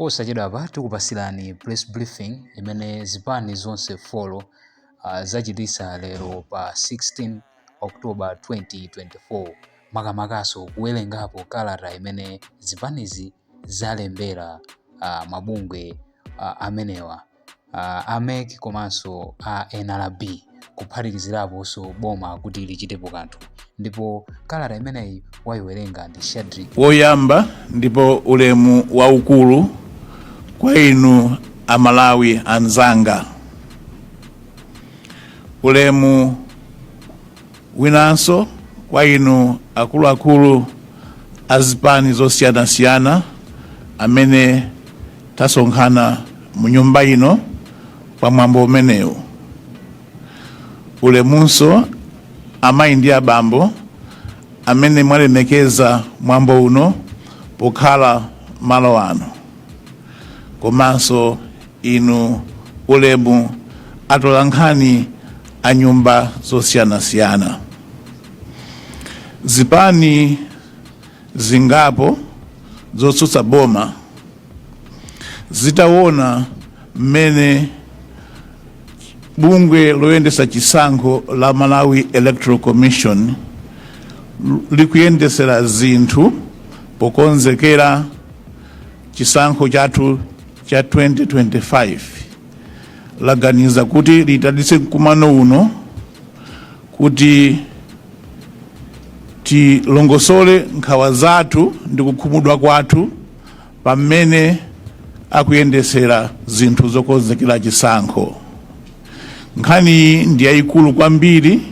Posachedwapa tikupasirani press briefing imene zipani zonse 4 zachitisa lero pa 16 October 2024, makamakaso kuwerengapo kalata imene zipanizi zalembera mabungwe amenewa a MEC komanso a NRB, kuphatikiziraponso boma kuti lichitepo kanthu. Ndipo kalata imeneyi wayiwerenga ndi Shadrick. Woyamba, ndipo ulemu waukulu kwa inu Amalawi anzanga. Ulemu winanso kwa inu akuluakulu azipani zosiyanasiyana amene tasonkhana mu nyumba ino pa mwambo umenewu. Ulemunso amayi ndi abambo amene mwalemekeza mwambo uno pokhala malo ano, komanso inu ulemu atolankhani a nyumba zosiyanasiyana. Zipani zingapo zotsutsa boma zitaona mmene bungwe loyendesa chisankho la Malawi Electoral Commission likuyendesera zinthu pokonzekera chisankho chathu cha 2025, laganiza kuti liyitanitse mkumano uno kuti tilongosole nkhawa zathu ndi kukhumudwa kwathu pamene akuyendesera zinthu zokonzekera chisankho. Nkhaniyi ndi yayikulu kwambiri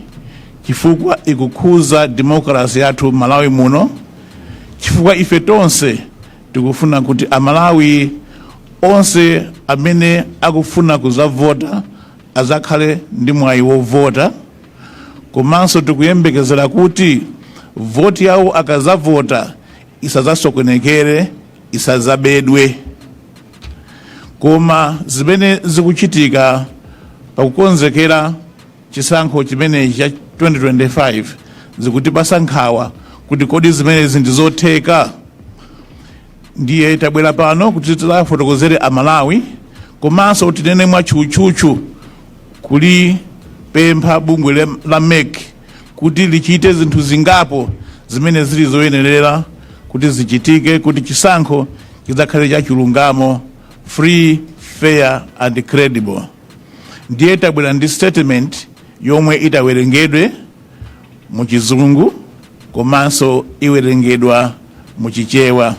chifukwa ikukhuza demokrasi yathu Malawi muno, chifukwa ife tonse tikufuna kuti Amalawi onse amene akufuna kuzavota azakhale ndi mwayi wovota, komanso tikuyembekezera kuti voti yawo akazavota isazasokonekere, isazabedwe. Koma zimene zikuchitika pakukonzekera chisankho chimenechi cha 2025 zikutipasa nkhawa kuti kodi zimenezi ndi zotheka? Ndiye tabwera pano kuti tidzafotokozere Amalawi, komanso tinene mwatchutchutchu kulipempha bungwe la MEC kuti lichite zinthu zingapo zimene zili zoyenerera kuti zichitike kuti chisankho chidzakhale cha chilungamo, free, fair and credible. Ndiye tabwera ndi statement yomwe itawerengedwe mu Chizungu komanso iwerengedwa mu Chichewa.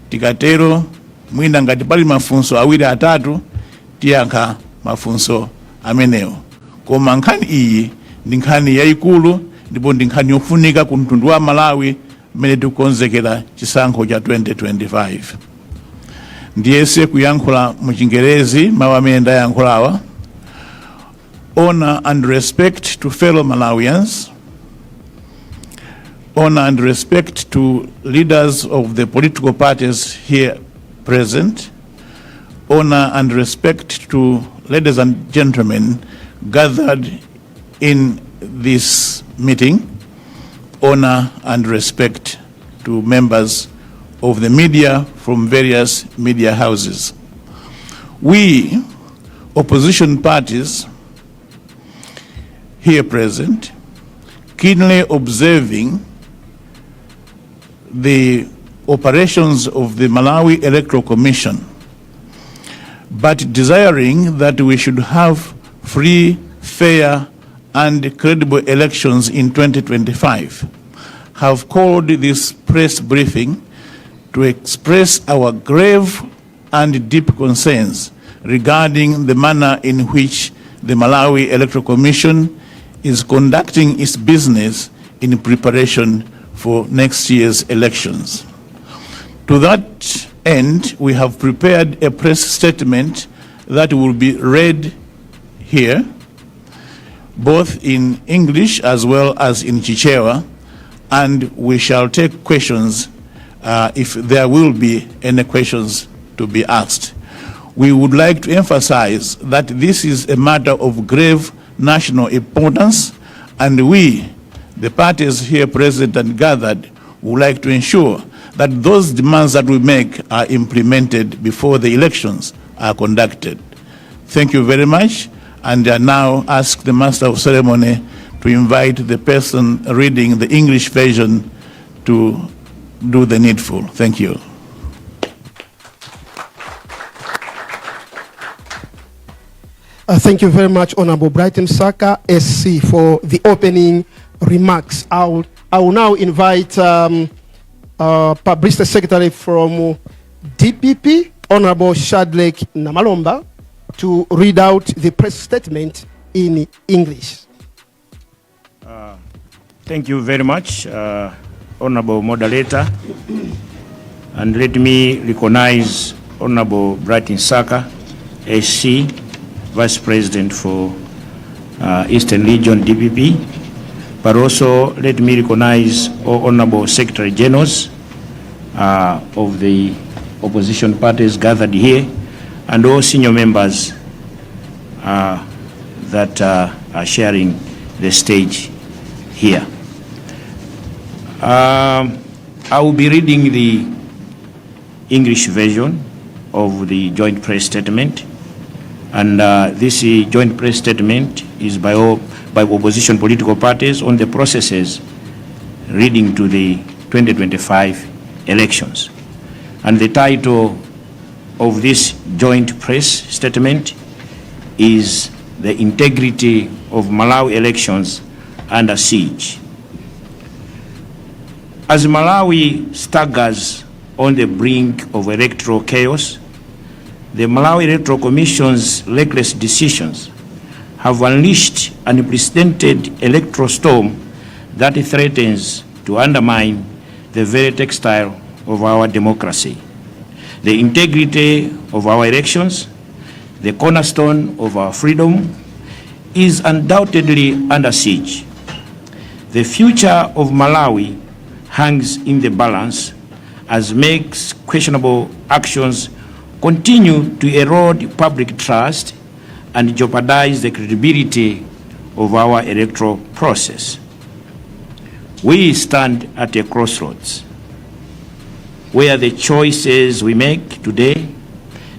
Tikatero, mwina ngati pali mafunso awiri, atatu, tiyankha mafunso amenewo. Koma nkhani iyi ndi nkhani yayikulu ndipo ndi nkhani yofunika ku mtundu wa Malawi mmene tikukonzekera chisankho cha 2025. Ndiyese kuyankhula mu Chingerezi mawu amene ndayankhulawa. Honor and respect to fellow Malawians, honor and respect to leaders of the political parties here present, honor and respect to ladies and gentlemen gathered in this meeting, honor and respect to members of the media from various media houses. We, opposition parties here present, keenly observing the operations of the Malawi Electoral Commission, but desiring that we should have free, fair, and credible elections in 2025, have called this press briefing to express our grave and deep concerns regarding the manner in which the Malawi Electoral Commission is conducting its business in preparation for next year's elections. To that end, we have prepared a press statement that will be read here, both in English as well as in Chichewa, and we shall take questions if there will be any questions to be asked. We would like to emphasize that this is a matter of grave national importance, and we, the parties here present and gathered, would like to ensure that those demands that we make are implemented before the elections are conducted. Thank you very much. And I now ask the Master of Ceremony to invite the person reading the English version to do the needful. Thank you. Thank you very much, Honorable Bright Msaka, SC, for the opening remarks. I will now invite Publicity Secretary from DPP, Honorable Shadric Namalomba, to read out the press statement in English. Thank you very much, Honorable Moderator. And let me recognize Honorable Bright Msaka, SC, Vice President for Eastern Region DPP. But also let me recognize all Honorable Secretary Generals of the opposition parties gathered here and all senior members that are sharing the stage here. I will be reading the English version of the joint press statement. And this joint press statement is by opposition political parties on the processes leading to the 2025 elections. And the title of this joint press statement is "The Integrity of Malawi Elections Under Siege." As Malawi staggers on the brink of electoral chaos, the Malawi Electoral Commission's reckless decisions have unleashed an unprecedented electoral storm that threatens to undermine the very textile of our democracy. The integrity of our elections, the cornerstone of our freedom, is undoubtedly under siege. The future of Malawi hangs in the balance as MEC's questionable actions continue to erode public trust and jeopardize the credibility of our electoral process. We stand at a crossroads where the choices we make today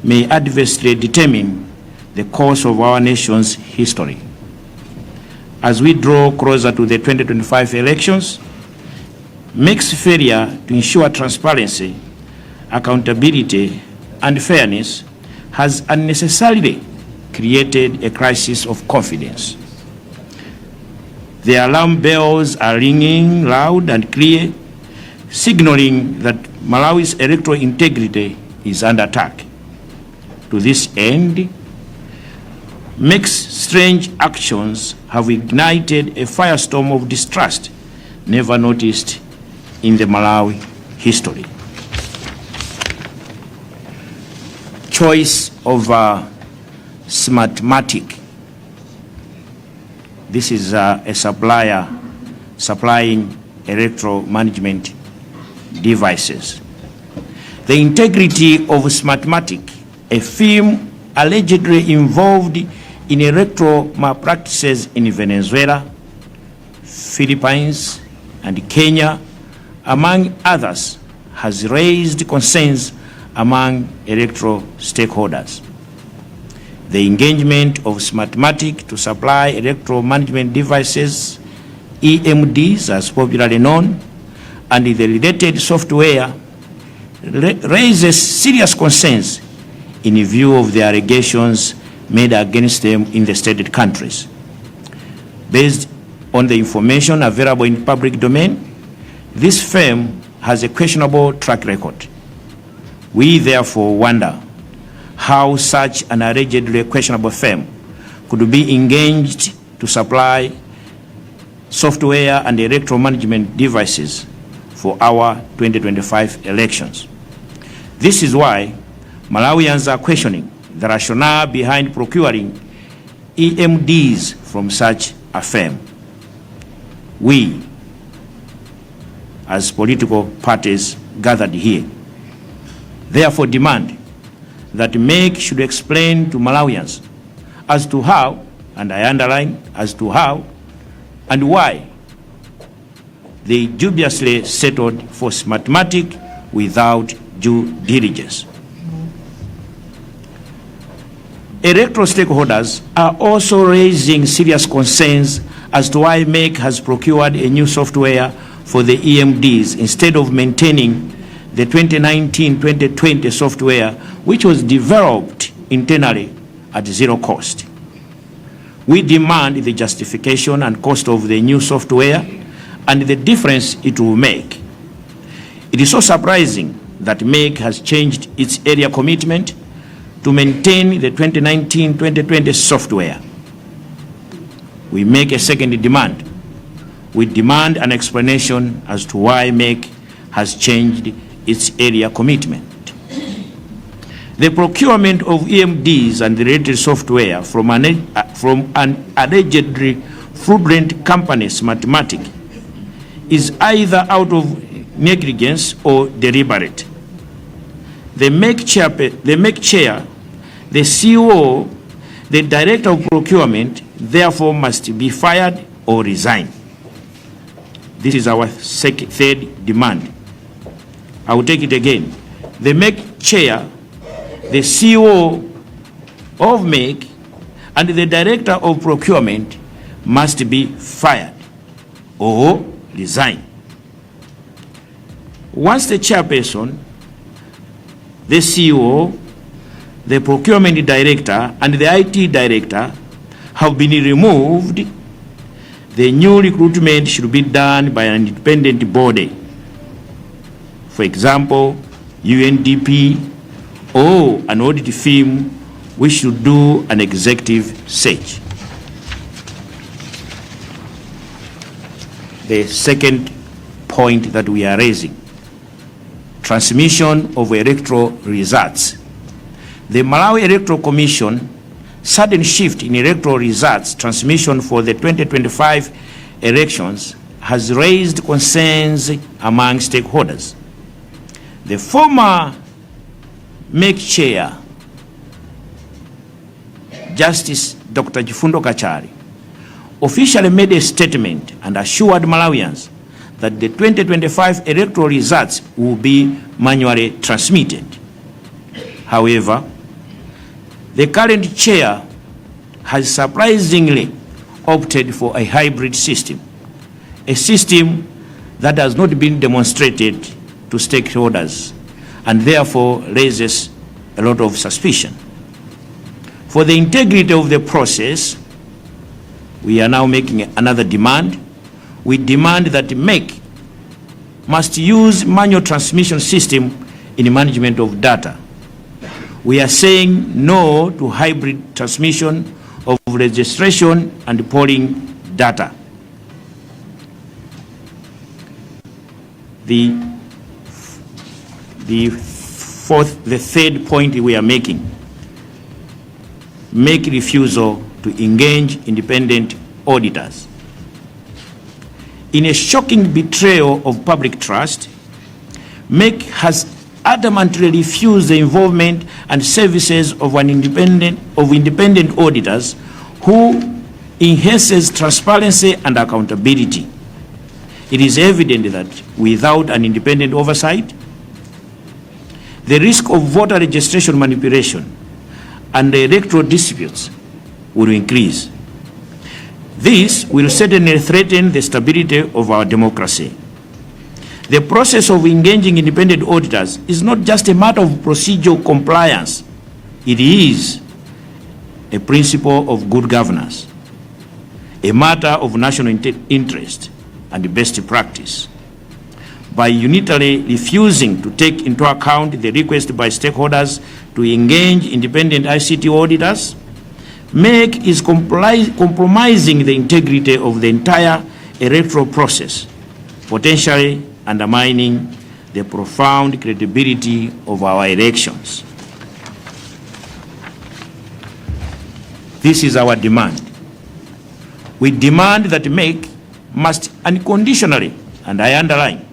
may adversely determine the course of our nation's history. As we draw closer to the 2025 elections, MEC's failure to ensure transparency, accountability, and fairness has unnecessarily created a crisis of confidence. The alarm bells are ringing loud and clear, signaling that Malawi's electoral integrity is under attack. To this end, MEC's strange actions have ignited a firestorm of distrust never noticed in the Malawi history. Choice of Smartmatic. This is a supplier supplying electoral management devices. The integrity of Smartmatic, a firm allegedly involved in electoral malpractices in Venezuela, Philippines, and Kenya, among others, has raised concerns among electoral stakeholders. The engagement of Smartmatic to supply electoral management devices, EMDs as popularly known, and the related software raises serious concerns in view of the allegations made against them in the stated countries. Based on the information available in public domain, this firm has a questionable track record. We therefore wonder how such an allegedly questionable firm could be engaged to supply software and electoral management devices for our 2025 elections. This is why Malawians are questioning the rationale behind procuring EMDs from such a firm. We, as political parties gathered here, therefore demand that MEC should explain to Malawians as to how, and I underline, as to how and why they dubiously settled for Smartmatic. without due diligence. Electoral stakeholders are also raising serious concerns as to why MEC has procured a new software for the EMDs instead of maintaining the 2019-2020 software, which was developed internally at zero cost. We demand the justification and cost of the new software and the difference it will make. It is so surprising that MEC has changed its area commitment to maintain the 2019-2020 software. We make a second demand. We demand an explanation as to why MEC has changed its area commitment. The procurement of EMDs and the related software from an allegedly fraudulent company, Smartmatic, is either out of negligence or deliberate. The MEC chair, the CEO, the director of procurement, therefore must be fired or resign. This is our third demand. I will take it again. The MEC chair, the CEO of MEC, and the director of procurement must be fired or resign. Once the chairperson, the CEO, the procurement director, and the IT director have been removed, the new recruitment should be done by an independent body. For example, UNDP or an audit firm which should do an executive search. The second point that we are raising, transmission of electoral results. The Malawi Electoral Commission sudden shift in electoral results transmission for the 2025 elections has raised concerns among stakeholders. The former MEC chair, Justice Dr. Chifundo Kachali, officially made a statement and assured Malawians that the 2025 electoral results will be manually transmitted. However, the current chair has surprisingly opted for a hybrid system, a system that has not been demonstrated to stakeholders and therefore raises a lot of suspicion. For the integrity of the process, we are now making another demand. We demand that MEC must use manual transmission system in management of data. We are saying no to hybrid transmission of registration and polling data. The third point we are making, MEC refusal to engage independent auditors. In a shocking betrayal of public trust, MEC has adamantly refused the involvement and services of independent auditors who enhances transparency and accountability. It is evident that without an independent oversight, the risk of voter registration manipulation and electoral disputes will increase. This will certainly threaten the stability of our democracy. The process of engaging independent auditors is not just a matter of procedural compliance, it is a principle of good governance, a matter of national interest and best practice. By unilaterally refusing to take into account the request by stakeholders to engage independent ICT auditors, MEC is compromising the integrity of the entire electoral process, potentially undermining the profound credibility of our elections. This is our demand. We demand that MEC must unconditionally, and I underline,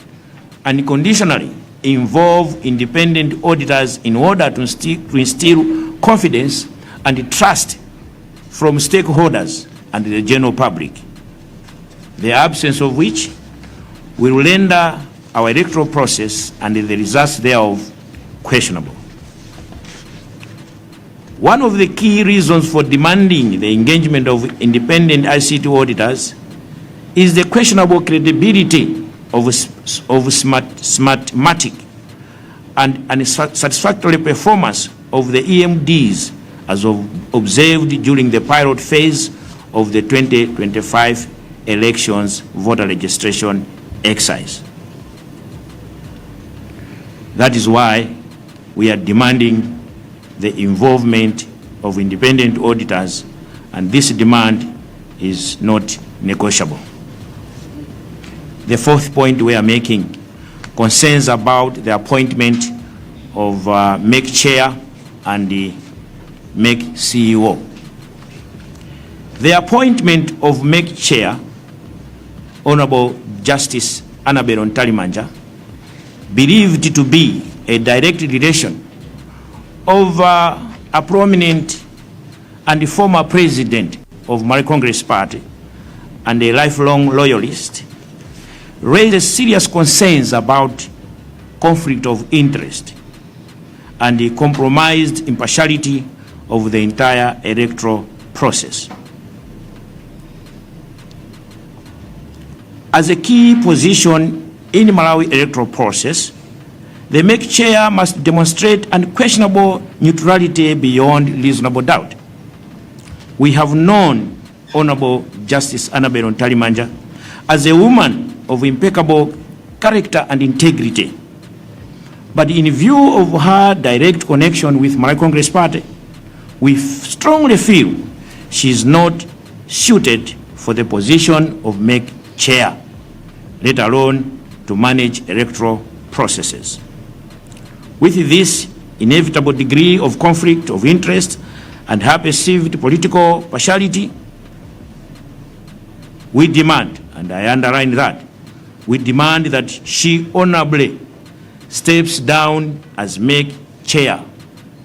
unconditionally involve independent auditors in order to instill confidence and trust from stakeholders and the general public, the absence of which will render our electoral process and the results thereof questionable. One of the key reasons for demanding the engagement of independent ICT auditors is the questionable credibility of Smartmatic and unsatisfactory performance of the EMDs as observed during the pilot phase of the 2025 elections voter registration exercise. That is why we are demanding the involvement of independent auditors, and this demand is not negotiable. The fourth point we are making concerns about the appointment of MEC Chair and the MEC CEO. The appointment of MEC Chair, Honorable Justice Annabel Mtalimanja, believed to be a direct relation of a prominent and former president of Malawi Congress Party and a lifelong loyalist, raises serious concerns about conflict of interest and the compromised impartiality of the entire electoral process. As a key position in Malawi electoral process, the MEC chair must demonstrate unquestionable neutrality beyond reasonable doubt. We have known Honorable Justice Annabel Mtalimanja as a woman of impeccable character and integrity. But in view of her direct connection with Malawi Congress Party, we strongly feel she is not suited for the position of MEC chair, let alone to manage electoral processes. With this inevitable degree of conflict of interest and her perceived political partiality, we demand, and I underline that, we demand that she honorably steps down as MEC chair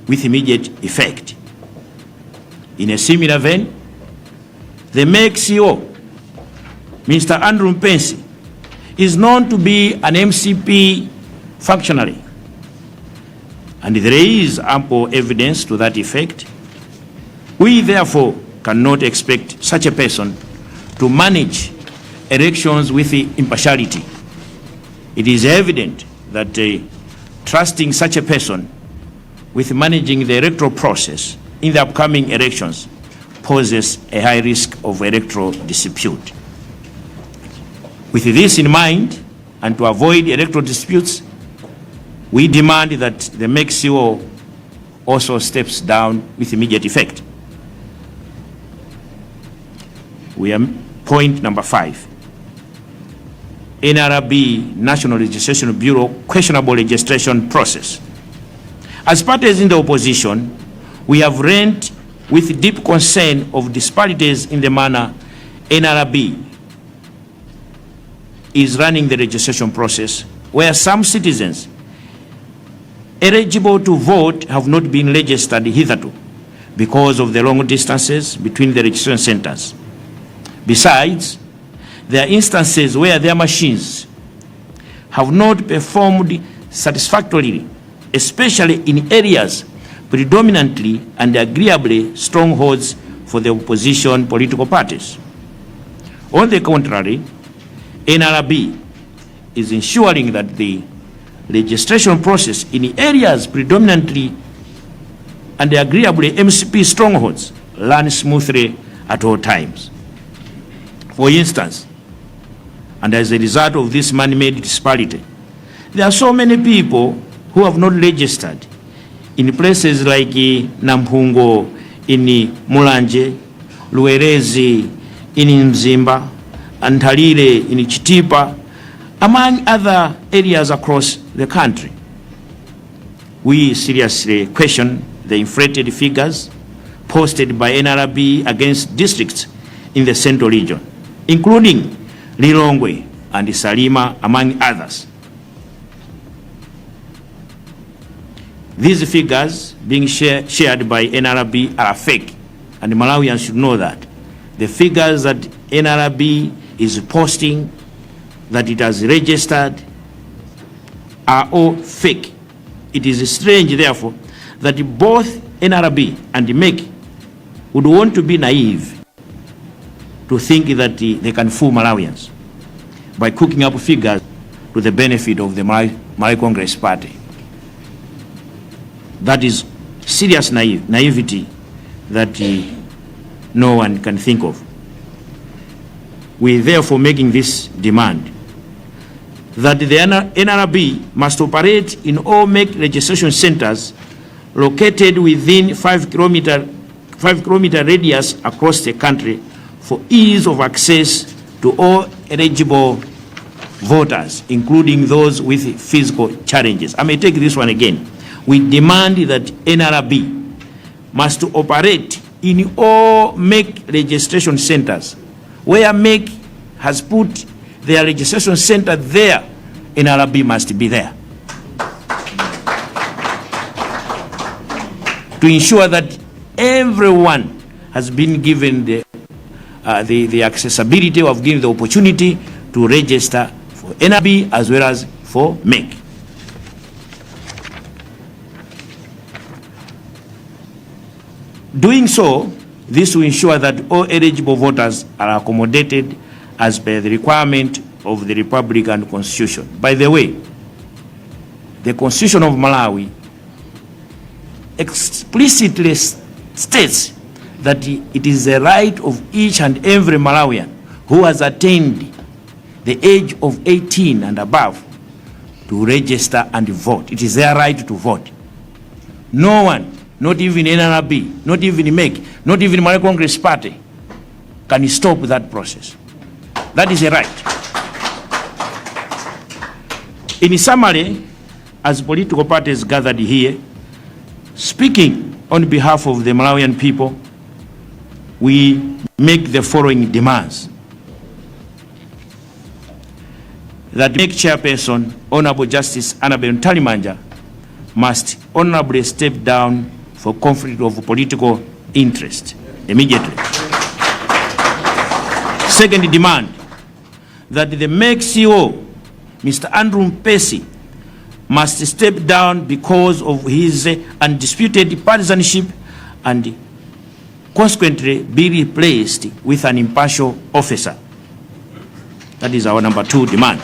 with immediate effect. In a similar vein, the MEC CEO, Mr. Andrew Mpesi, is known to be an MCP functionary, and there is ample evidence to that effect. We therefore cannot expect such a person to manage elections with impartiality. It is evident that trusting such a person with managing the electoral process in the upcoming elections poses a high risk of electoral dispute. With this in mind, and to avoid electoral disputes, we demand that the MEC CEO also steps down with immediate effect. We are point number 5. NRB, National Registration Bureau, questionable registration process. As parties in the opposition, we have learned with deep concern of disparities in the manner NRB is running the registration process, where some citizens eligible to vote have not been registered hitherto because of the long distances between the registration centers. Besides, there are instances where their machines have not performed satisfactorily, especially in areas predominantly and agreeably strongholds for the opposition political parties. On the contrary, NRB is ensuring that the registration process in areas predominantly and agreeably MCP strongholds run smoothly at all times. For instance, and as a result of this man-made disparity, there are so many people who have not registered in places like Namphungo, in Mulanje, Luwerezi, in Mzimba, and Nthalire, in Chitipa, among other areas across the country. We seriously question the inflated figures posted by NRB against districts in the Central Region, including Lilongwe and Salima, among others. These figures being shared by NRB are fake, and Malawians should know that. The figures that NRB is posting, that it has registered are all fake. It is strange, therefore, that both NRB and MEC would want to be naive to think that they can fool Malawians by cooking up figures to the benefit of the Malawi Congress Party. That is serious naivety that no one can think of. We are therefore making this demand that the NRB must operate in all MEC registration centers located within 5 kilometer radius across the country for ease of access to all eligible voters, including those with physical challenges. I may take this one again. We demand that NRB must operate in all MEC registration centers. Where MEC has put their registration center there, NRB must be there to ensure that everyone has been given the accessibility of given the opportunity to register for NRB as well as for MEC. Doing so, this will ensure that all eligible voters are accommodated as per the requirement of the Republican Constitution. By the way, the Constitution of Malawi explicitly states that it is the right of each and every Malawian who has attained the age of 18 and above to register and vote. It is their right to vote. No one, not even NRB, not even MEC, not even Malawi Congress Party, can stop that process. That is a right. In summary, as political parties gathered here, speaking on behalf of the Malawian people, we make the following demands. That MEC Chairperson, Honorable Justice Annabel Mtalimanja, must honorably step down for conflict of political interest immediately. Second demand, that the MEC CEO, Mr. Andrew Mpesi, must step down because of his undisputed partisanship and consequently be replaced with an impartial officer. That is our number two demand.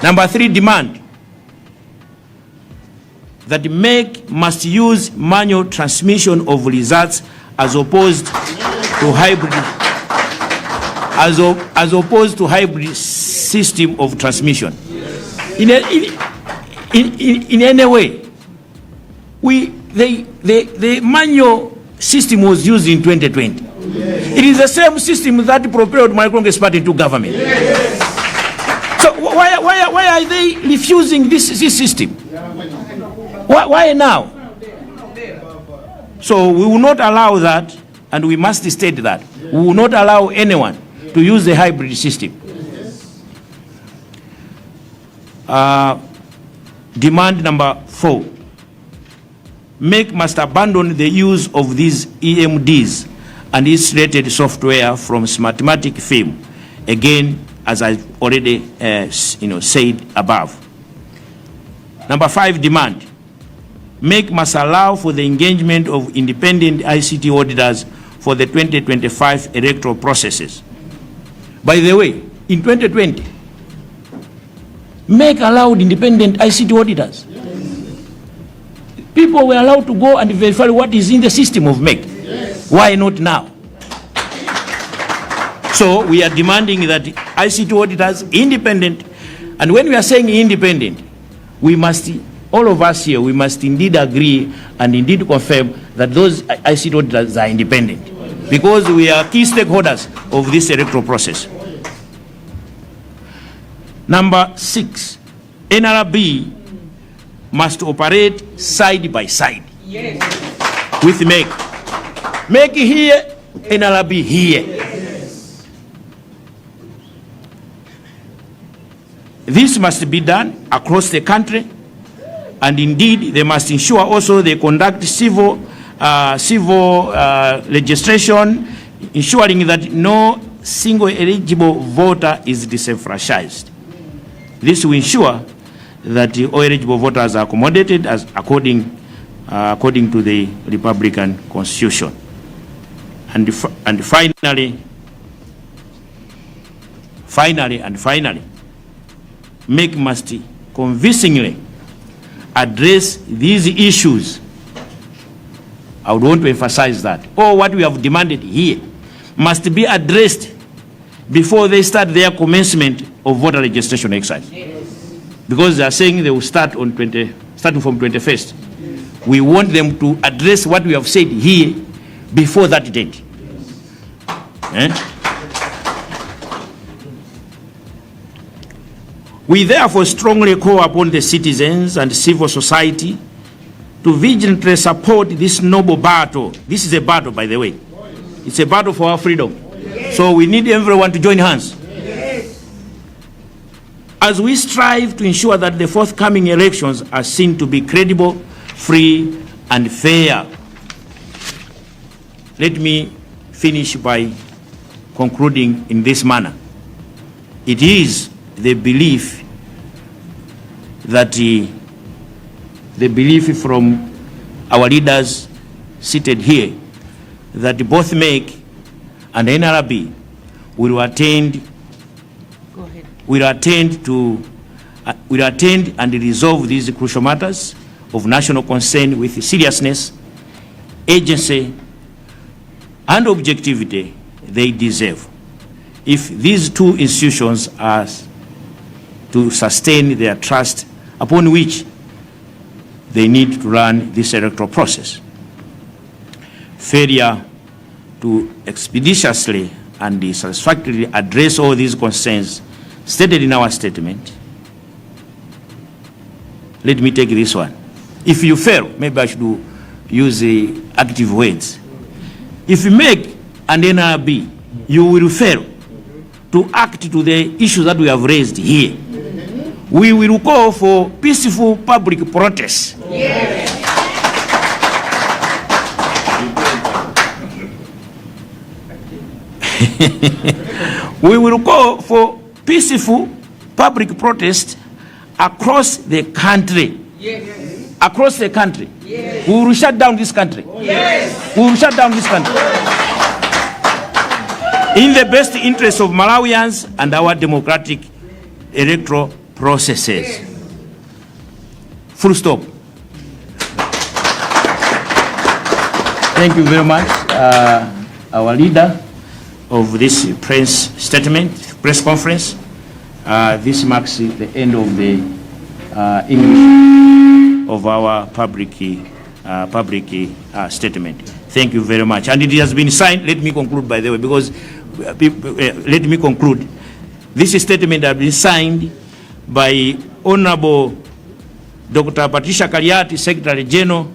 Number three demand, that the MEC must use manual transmission of results as opposed to hybrid system of transmission. In any way, the manual system was used in 2020. It is the same system that propelled Malawi Congress Party into government. So why are they refusing this system? Why now? So we will not allow that, and we must state that. We will not allow anyone to use the hybrid system. Demand number four, MEC must abandon the use of these EMDs and its related software from Smartmatic firm, again, as I've already said above. Number five demand, MEC must allow for the engagement of independent ICT auditors for the 2025 electoral processes. By the way, in 2020, MEC allowed independent ICT auditors. People were allowed to go and verify what is in the system of MEC. Why not now? So we are demanding that ICT auditors, independent, and when we are saying independent, we must, all of us here, we must indeed agree and indeed confirm that those ICT auditors are independent, because we are key stakeholders of this electoral process. Number six, NRB must operate side by side with MEC. MEC here, NRB here. This must be done across the country, and indeed they must ensure also they conduct civil registration, ensuring that no single eligible voter is disenfranchised. This will ensure that all eligible voters are accommodated as according to the Republican Constitution. And finally, finally, and finally, MEC must convincingly address these issues. I would want to emphasize that. All what we have demanded here must be addressed before they start their commencement of voter registration exercise. Because they are saying they will start on 20, starting from 21st. We want them to address what we have said here before that date. Eh? We therefore strongly call upon the citizens and civil society to vigilantly support this noble battle. This is a battle, by the way. It's a battle for our freedom. So we need everyone to join hands. As we strive to ensure that the forthcoming elections are seen to be credible, free, and fair. Let me finish by concluding in this manner. It is the belief that the belief from our leaders seated here that both MEC and NRB will attend and resolve these crucial matters of national concern with seriousness, urgency, and objectivity they deserve. If these two institutions are to sustain their trust upon which they need to run this electoral process. Failure to expeditiously and satisfactorily address all these concerns stated in our statement. Let me take this one. If you fail, maybe I should use the active words. If you MEC an NRB, you will fail to act to the issues that we have raised here. We will call for peaceful public protests. Yes. We will call for peaceful public protest across the country. Yes. Across the country. Yes. We will shut down this country. Yes. We will shut down this country. In the best interest of Malawians and our democratic electoral processes. Yes. Full stop. Thank you very much, our leader of this press statement, press conference. This marks the end of the English of our public statement. Thank you very much. And it has been signed. Let me conclude, by the way, because let me conclude. This statement has been signed by Honorable Dr. Patricia Kaliati, Secretary General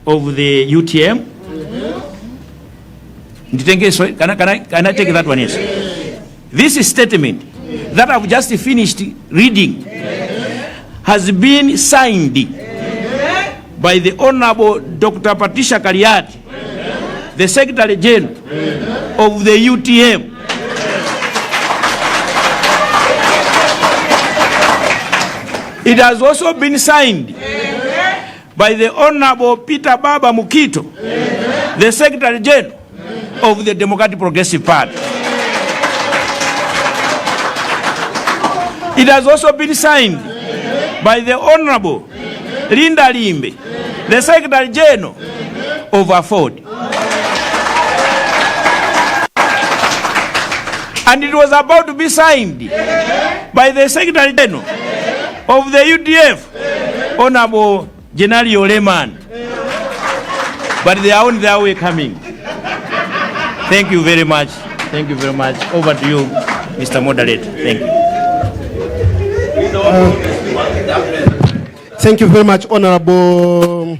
of the UTM. Nditenge, can I take that one? Yes. This statement that I've just finished reading has been signed by the Honorable Dr. Patricia Kaliati, the Secretary General of the UTM. It has also been signed by the Honorable Peter Baba Mukhito, the Secretary General of the Democratic Progressive Party. It has also been signed by the Honorable Linda Limbe, the Secretary General of AFORD. And it was about to be signed by the Secretary General of the UDF, Honorable Genarino Lehman. But they are on their way coming. Thank you very much. Thank you very much. Over to you, Mr. Moderator. Thank you. Thank you very much, Honorable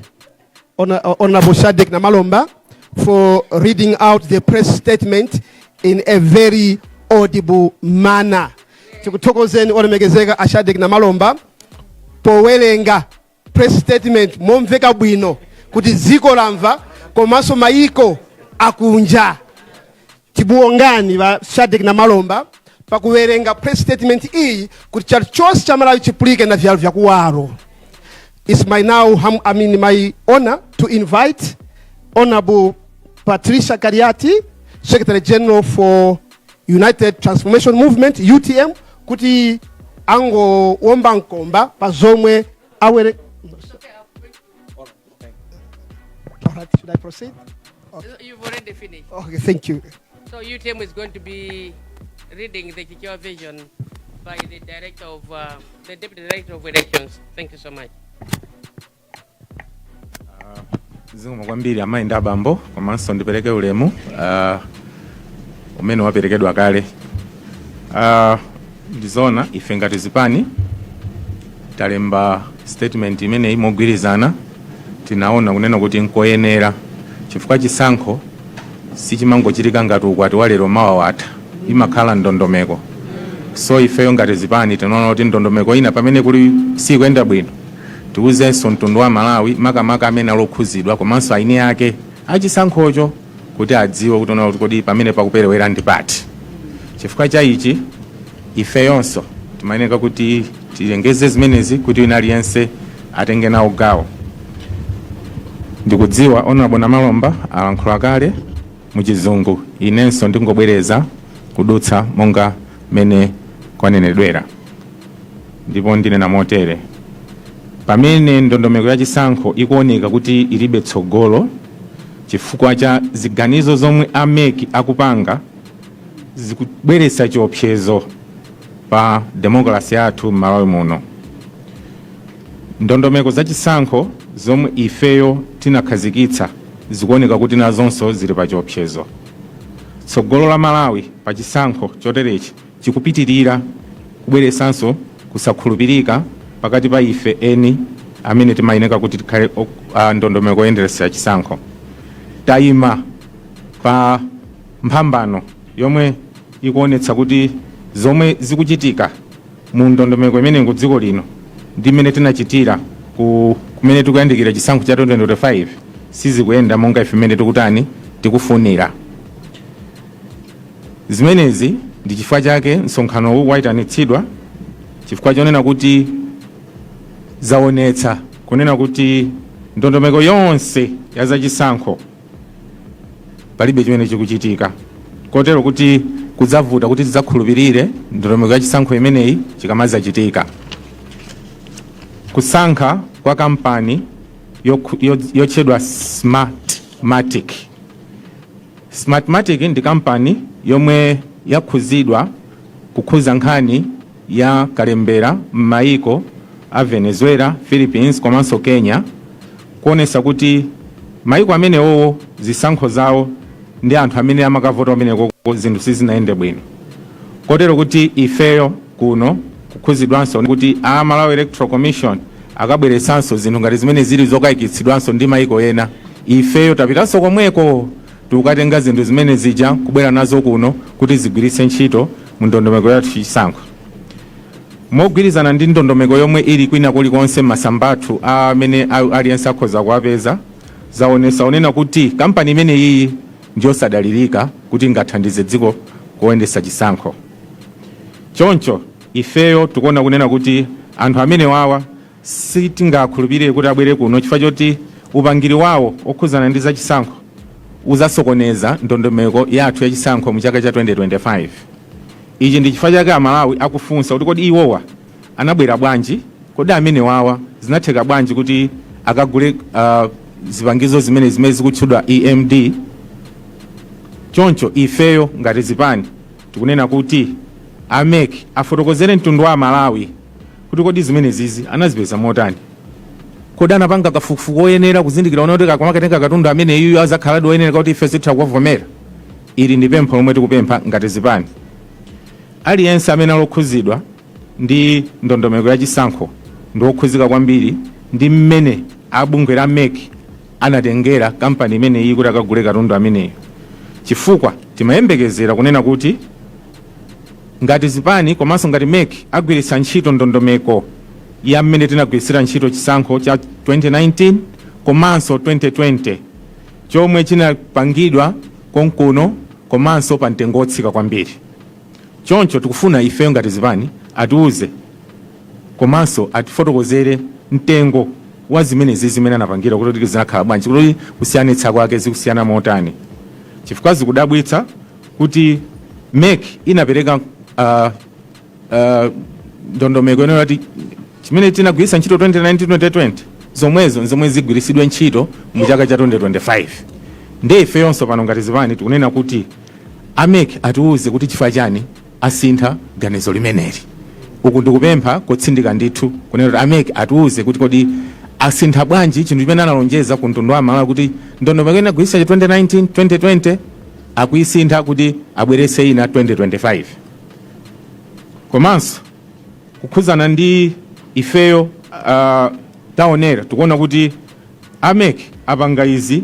Shadric Namalomba, for reading out the press statement in a very audible manner. Tikuthokozeni olemekezeka a Shadric Namalomba powerenga press statement momveka bwino kuti dziko lamva komanso mayiko akunja. Tibuongani ba Shadric Namalomba. Pakuwerenga press statement iyi kuti chalo chonse cha Malawi chipulike na vyalo vyakuwalo. It's my now, I mean, my honor to invite Honorable Patricia Kaliati, Secretary General for United Transformation Movement, UTM, kuti angowomba mkomba pa zomwe awere. All right, should I proceed? You've already finished. Okay, thank you. So UTM is going to be reading the Chichewa version by the director of the deputy director of elections. Thank you so much. Zikomo kwambiri, amayi ndi abambo, komanso ndipereke ulemu umene waperekedwa kale. Ndizoona ife ngati zipani talemba statement imeneyi mogwirizana. Tinaona kunena kuti nkoyenera chifukwa chisankho sichimangochitika ngati ukwati wa lero mawa watha, imakhala ndondomeko. So ifeyo ngati zipani tinaona kuti ndondomeko ina pamene kuli sikuyenda bwino, tiuzenso mtundu wa Malawi, makamaka amene alokhuzidwa komanso aini ake achisankhocho, kuti adziwe kuti ona kuti kodi pamene pakuperewera ndi pati. Chifukwa cha ichi, ifeyonso timayeneka kuti tilengeze zimenezi kuti wina aliyense atenge nawo gawo. Ndikudziwa Honorable Namalomba alankhula kale muchizungu, inenso ndingobwereza kudutsa monga mene kwanenedwera, ndipo ndinena motere: pamene ndondomeko ya chisankho ikuoneka kuti ilibe tsogolo chifukwa cha ziganizo zomwe a MEC akupanga, zikubweretsa chiopsezo pa demokrasi yathu m'Malawi muno. Ndondomeko za chisankho zomwe ifeyo tinakhazikitsa zikuoneka kuti nazonso zili pa chiopsezo. Tsogolo la Malawi pa chisankho choterechi chikupitirira kubweretsanso kusakhulupirika pakati pa ife eni amene timayeneka kuti tikhale ndondomeko yoyenderetsera chisankho. Tayima pa mphambano yomwe ikuonetsa kuti zomwe zikuchitika mu ndondomeko imene ku dziko lino ndi mmene tinachitira kumene tikuyandikira chisankho cha 2025 sizikuyenda monga ife mmene tikutani, tikufunira. Zimenezi ndi chifukwa chake msonkhanowu wayitanitsidwa, chifukwa chonena kuti zaonetsa kunena kuti ndondomeko yonse ya zachisankho palibe chimene chikuchitika, kotero kuti kudzavuta kuti tidzakhulupirire ndondomeko ya chisankho imeneyi chikamazachitika. Kusankha kwa kampani yotchedwa Smartmatic. Smartmatic ndi kampani yomwe yakhuzidwa kukhuza nkhani ya kalembera m'mayiko a Venezuela, Philippines komanso Kenya, kuonesa kuti mayiko amenewowo zisankho zawo ndi anthu amene amakavota ameneko zinthu sizinayende bwino, kotero kuti ifeyo kuno kukhuzidwanso kuti a Malawi Electoral Commission akabweretsanso zinthu ngati zimene zili zokayikitsidwanso ndi mayiko ena. Ifeyo tapitanso komweko, tikukatenga zinthu zimene zija kubwera nazo kuno kuti zigwiritse ntchito mu ndondomeko yathu chisankho, mogwirizana ndi ndondomeko yomwe ili kwina kulikonse masamba athu amene aliyense akhoza kuwapeza. Zaonesa onena kuti kampani imene iyi ndiyosadalirika kuti ingathandize dziko kuyendetsa chisankho. Choncho ifeyo tikuona kunena kuti anthu amene wawa sitingakhulupirire kuti abwere kuno, chifukwa choti upangiri wawo okhuzana ndi zachisankho uzasokoneza ndondomeko yathu yachisankho mu chaka cha 2025. Ichi ndi chifukwa chake Amalawi akufunsa kuti kodi iwowa anabwera bwanji? Kodi amene wawa zinatheka bwanji kuti akagule zipangizo zimene zikutchedwa EMD? Choncho ifeyo ngati zipani tikunena kuti a MEC afotokozere mtundu wa Amalawi kuti kodi zimene zizi anazipeza motani? Kodi anapanga kafukufuku oyenera kuzindikira ona kuti kakamakatenga katundu amene iyu azakhaladi oyenera kuti ife sitha kuwavomera? Ili ndi pempho lomwe tikupempha ngati zipani. Aliyense amene alokhuzidwa ndi ndondomeko ya chisankho ndi wokhuzika kwambiri ndi mmene abungwe la MEC anatengera kampani imeneyi kuti akagule katundu ameneyo, chifukwa timayembekezera kunena kuti ngati zipani komanso ngati MEC agwiritsa ntchito ndondomeko ya mmene tinagwiritsira ntchito chisankho cha 2019 komanso 2020, chomwe chinapangidwa konkuno komanso pa mtengo wotsika kwambiri. Choncho tikufuna ifeyo ngati zipani atiuze komanso atifotokozere mtengo wa zimenezi zimene anapangira, kuti zinakhala bwanji, kuti kusiyanitsa kwake zikusiyana motani, chifukwa zikudabwitsa kuti MEC inapereka ndondomeko ineyo kuti chimene tinagwiritsa ntchito 2019 2020 zomwezo nzomwe zigwiritsidwe ntchito mu chaka cha 2025. Ndiye ifeyonso pano ngati zipani tikunena kuti a MEC atiuze kuti chifukwa chani asintha ganizo limeneli. Uku ndikupempha kotsindika ndithu kunena kuti a MEC atiuze kuti kodi asintha bwanji chinthu chimene analonjeza ku mtundu wa Malawi, kuti ndondomeko inagwiritsa 2019 2020 akuyisintha kuti abweretse ina 2025. Komanso kukhuzana ndi ifeyo taonera, tikuona kuti a MEC apanga izi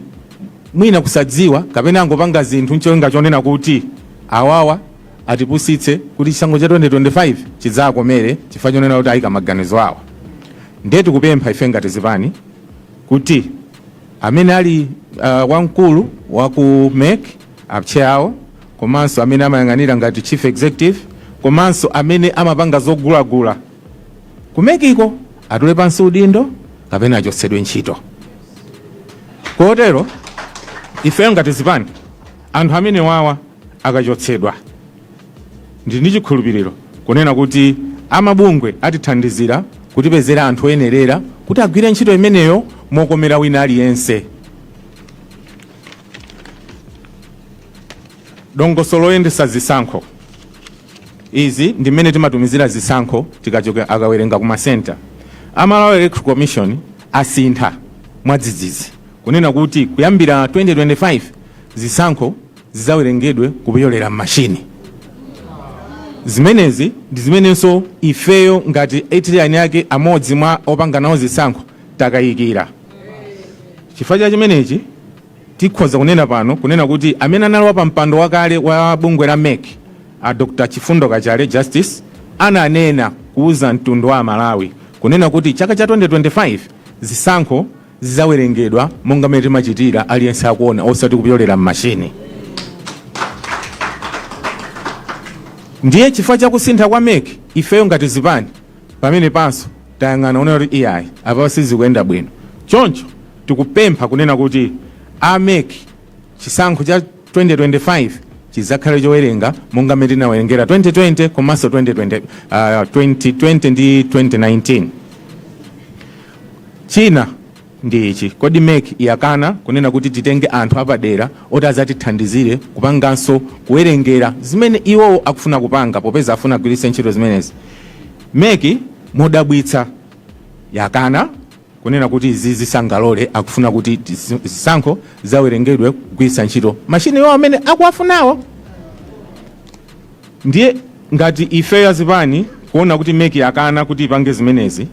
mwina kusadziwa kapena angopanga zinthu ncholinga chonena kuti awawa atipusitse kuti chisankho cha 2025 chidzakomere, chifukwa chonena kuti ayika maganizo awa. Ndiye tikupempha ife ngati zipani kuti amene ali wamkulu wa ku MEC, a chair awo, komanso amene amayang'anira ngati chief executive, komanso amene amapanga zogulagula ku MEC ko, atule pansi udindo kapena achotsedwe ntchito. Kotero ifeyo ngati zipani, anthu amene wawa akachotsedwa, ndi ndi chikhulupiriro kunena kuti amabungwe atithandizira kutipezera anthu oyenerera kuti agwire ntchito imeneyo mokomera wina aliyense. Dongosolo loyendesa zisankho, izi ndi mmene timatumizira zisankho tikachoka akawerenga ku masenta. A Malawi Electoral Commission asintha mwadzidzidzi kunena kuti kuyambira 2025 zisankho zidzawerengedwe kupyolera m'mashini. Zimenezi ndi zimenenso ifeyo ngati eni ake amodzi mwa opanga nawo zisankho takayikira. Chifukwa cha chimenechi tikhoza kunena pano kunena kuti amene analowa pa mpando wakale wa bungwe la MEC, a Dr Chifundo Kachale Justice, ananena kuuza mtundu wa Malawi kunena kuti chaka cha 2025 zisankho zidzawerengedwa monga mmene timachitira aliyense akuona, osati kupyolera m'mashini. Ndiye chifukwa cha kusintha kwa MEC, ifeyo ngati zipani pamene panso tayang'ana kunena kuti iyayi, apa sizikuyenda bwino. Choncho tikupempha kunena kuti a MEC chisankho cha 2025 chizakhale chowerenga monga mmene tinawerengera 2020 komanso 2020, 2020 ndi 2019. China ndi ichi: kodi MEC yakana kunena kuti titenge anthu apadera oti azatithandizire kupanganso kuwerengera zimene iwowo akufuna kupanga, popeza afuna agwiritse ntchito zimenezi? MEC modabwitsa yakana kunena kuti izi zisangalole, akufuna kuti zisankho zawerengedwe kugwiritsa ntchito mashini iwo amene akuwafunawo. Ndiye ngati ife azipani kuona kuti MEC yakana kuti ipange zimenezi,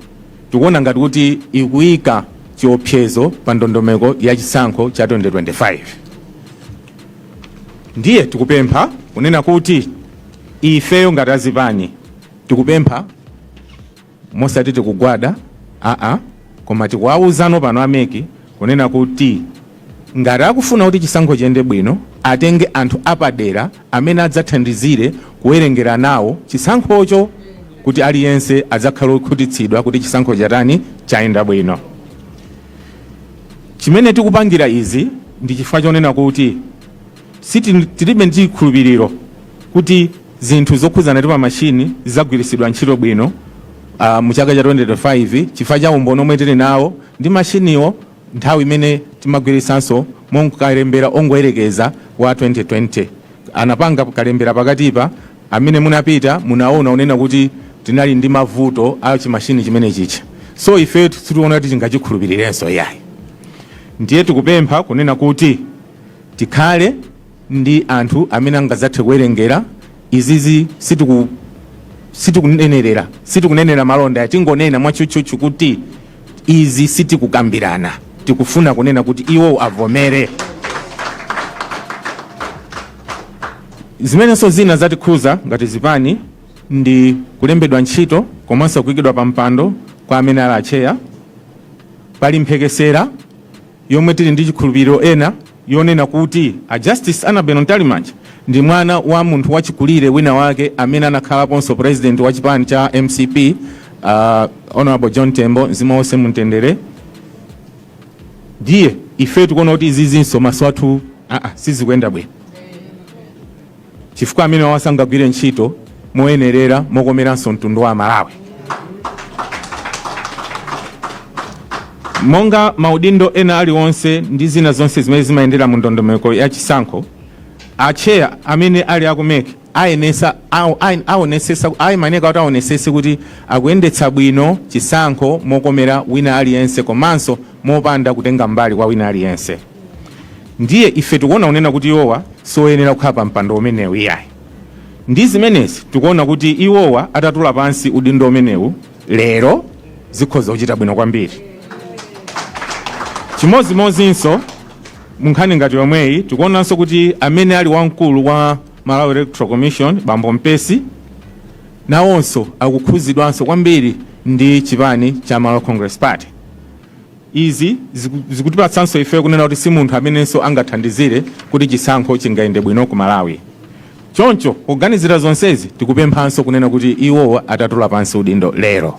tikuona ngati kuti ikuyika chiopsezo pa ndondomeko ya chisankho cha 2025. Ndiye tikupempha kunena kuti ifeyo ngati azipani tikupempha, mosati tikugwada aa, koma tikuwawuzano pano a MEC kunena kuti ngati akufuna kuti chisankho chiyende bwino, atenge anthu apadera amene adzathandizire kuwerengera nawo chisankhocho, kuti aliyense adzakhale okhutitsidwa kuti chisankho chatani, chayenda bwino. Chimene tikupangira izi ndi chifukwa chonena kuti tilibe ndi chikhulupiriro kuti zinthu zokhuzana ndi pamashini zidzagwiritsidwa ntchito bwino mu chaka cha 2025, chifukwa cha umboni omwe tili nawo ndi mashiniwo nthawi imene timagwiritsanso monkalembera ongoyerekeza wa 2020. Anapanga kalembera pakatipa, amene munapita munaona unena kuti tinali ndi mavuto a chimashini chimene chicha. So ife sitiona kuti tingachikhulupirirenso yayi. Ndiye tikupempha kunena kuti tikhale ndi anthu amene angadzathe kuwerengera izizi. Sitikunenerera, sitikunenera malonda, tingonena mwatchutchutchu kuti izi sitikukambirana, tikufuna kunena kuti iwo avomere. Zimenenso zina zatikhuza ngati zipani ndi kulembedwa ntchito komanso kuyikidwa pa mpando kwa amene ali a chair. Pali mphekesera yomwe tili ndi chikhulupiriro ena yonena kuti a Justice Annabel Mtalimanja ndi mwana wa munthu wachikulire wina wake amene anakhalaponso president wa chipani cha MCP, Honorable John Tembo, mzimu wonse mumtendere. Ndiye ife tikuona kuti izizinso maso athu sizikuyenda bwino, chifukwa amene wasangagwire ntchito moyenerera mokomeranso mtundu wa Malawi. Monga maudindo ena aliwonse ndi zina zonse zimene zimayendera mu ndondomeko ya chisankho, acheya amene ali aku MEC ayenesa aonesesa ayimaneka kuti aonesese kuti akuyendetsa bwino chisankho mokomera wina aliyense komanso mopanda kutenga mbali kwa wina aliyense. Ndiye ife tikuona kunena kuti iwowa soyenera kukhala pa mpando umenewu iyayi. Ndi zimenezi tikuona kuti iwowa atatula pansi udindo umenewu lero zikhoza kuchita bwino kwambiri. Chimodzimodzinso munkhani ngati yomweyi, tikuonanso kuti amene ali wamkulu wa Malawi Electoral Commission, Bambo Mpesi, nawonso akukhuzidwanso kwambiri ndi chipani cha Malawi Congress Party. Izi zikutipatsanso ife kunena kuti si munthu amenenso angathandizire kuti chisankho chingayende bwino ku Malawi. Choncho kuganizira zonsezi, tikupemphanso kunena kuti iwowa atatula pansi udindo lero.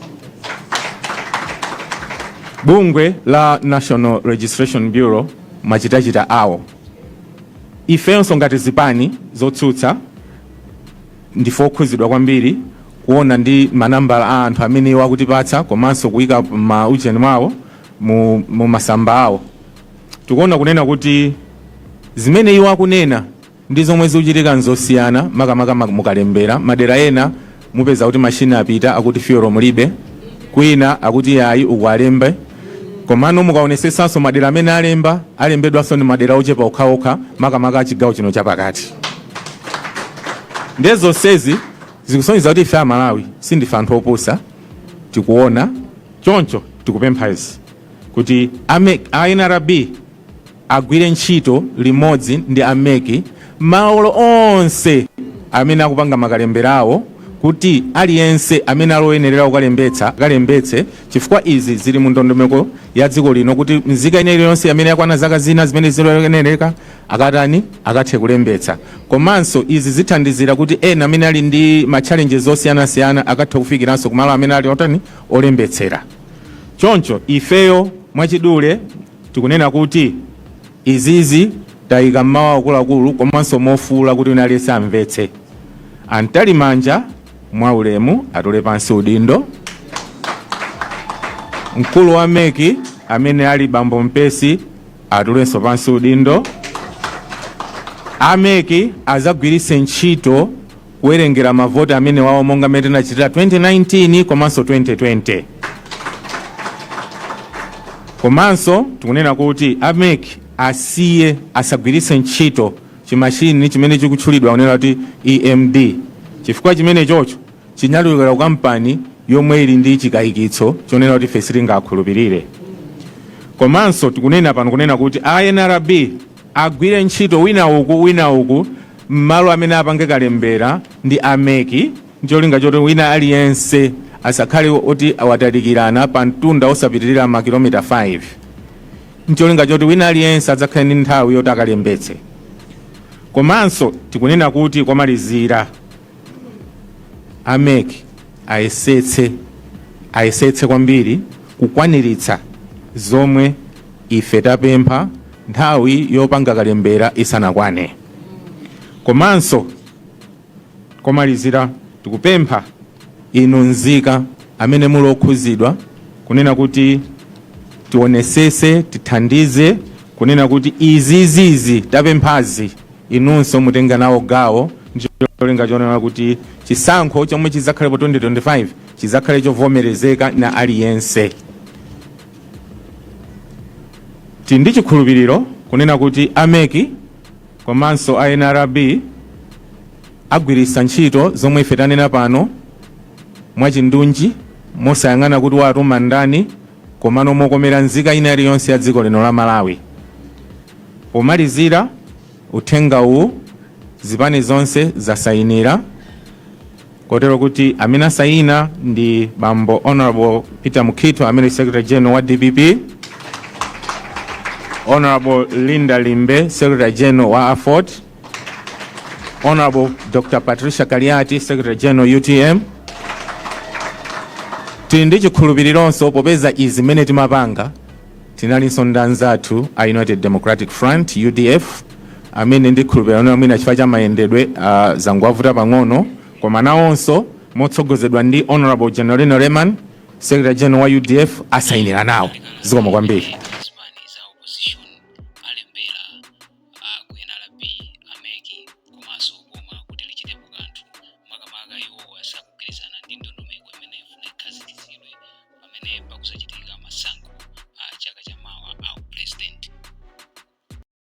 Bungwe la National Registration Bureau machitachita awo, ifenso ngati zipani zotsutsa ndife okhuzidwa kwambiri kuona ndi manambala a anthu amene iwo akutipatsa komanso kuyika ma ujeni mwawo mu masamba awo. Tikuona kunena kuti zimene iwo akunena ndi zomwe zikuchitika nzosiyana, makamaka mukalembera madera ena mupeza kuti mashini apita, akuti fuel mulibe, kwina akuti yayi uku alembe. Komano mukaonesesanso madera amene alemba, alembedwanso ndi madera ochepa okhaokha, makamaka a chigawo chino chapakati. Ndiye zonsezi zikusonyeza kuti ife Amalawi sindife anthu opusa, tikuona. Choncho tikupempha izi kuti a NRB agwire ntchito limodzi ndi a MEC malo onse amene akupanga makalembera awo, kuti aliyense amene aloyenerera kukalembetsa akalembetse, chifukwa izi zili mu ndondomeko ya dziko lino kuti nzika ina iliyonse amene yakwana zaka zina zimene ziloyenereka akatani, akathe kulembetsa. Komanso izi zithandizira kuti ena amene ali ndi ma challenges osiyanasiyana akathe kufikiranso kumalo amene ali otani, olembetsera. Choncho ifeyo mwachidule tikunena kuti izizi tayika mmawu akuluakulu komanso mofuula kuti wina aliyense amvetse. A Mtalimanja mwaulemu atule pansi udindo. Mkulu wa MEC amene ali Bambo Mpesi atulenso pansi udindo. A MEC azagwiritse ntchito kuwerengera mavoti amene wawo monga mmene tinachitira 2019 komanso 2020. Komanso tikunena kuti a MEC asiye, asagwiritse ntchito chimashini chimene chikutchulidwa kunena kuti EMD, chifukwa chimene chocho chinachokera ku kampani yomwe ili ndi chikayikitso chonena kuti ife sitingakhulupirire. Komanso tikunena pano kunena kuti a NRB agwire ntchito wina uku wina uku m'malo amene apange kalembera ndi a MEC, ncholinga choti wina aliyense asakhale oti awatalikirana pa mtunda osapitirira makilomita 5, ncholinga choti wina aliyense adzakhale ndi nthawi yoti akalembetse. Komanso tikunena kuti komalizira, a MEC ayesetse kwambiri kukwaniritsa zomwe ife tapempha nthawi yopanga kalembera isanakwane. Komanso komalizira, tikupempha inu nzika amene muli okhuzidwa kunena kuti tionesese, tithandize kunena kuti izizizi tapemphazi inunso mutenga nawo gawo, ncholinga chonena kuti chisankho chomwe chidzakhalepo 2025 chizakhale chovomerezeka na aliyense. Tili ndi chikhulupiriro kunena kuti a MEC komanso a NRB agwiritsa ntchito zomwe ife tanena pano mwachindunji, mosayang'ana kuti watuma ndani, komano mokomera nzika ina iliyonse ya dziko lino la Malawi. Pomalizira, uthenga uwu zipani zonse zasayinira, kotero kuti amene asayina ndi Bambo Honorable Peter Mukhito amene Secretary General wa DPP, Honorable Linda Limbe, Secretary General wa AFORD, Honorable Dr. Patricia Kaliati, Secretary General UTM. Tili ndi chikhulupirironso popeza izi mmene timapanga tinalinso ndi anzathu a United Democratic Front, UDF, amene ndikhulupirira mwina chifukwa cha mayendedwe zangowavuta pang'ono, koma nawonso motsogozedwa ndi Honorable Generalino Leman, Secretary General wa UDF, asayinira nawo. Zikomo kwambiri.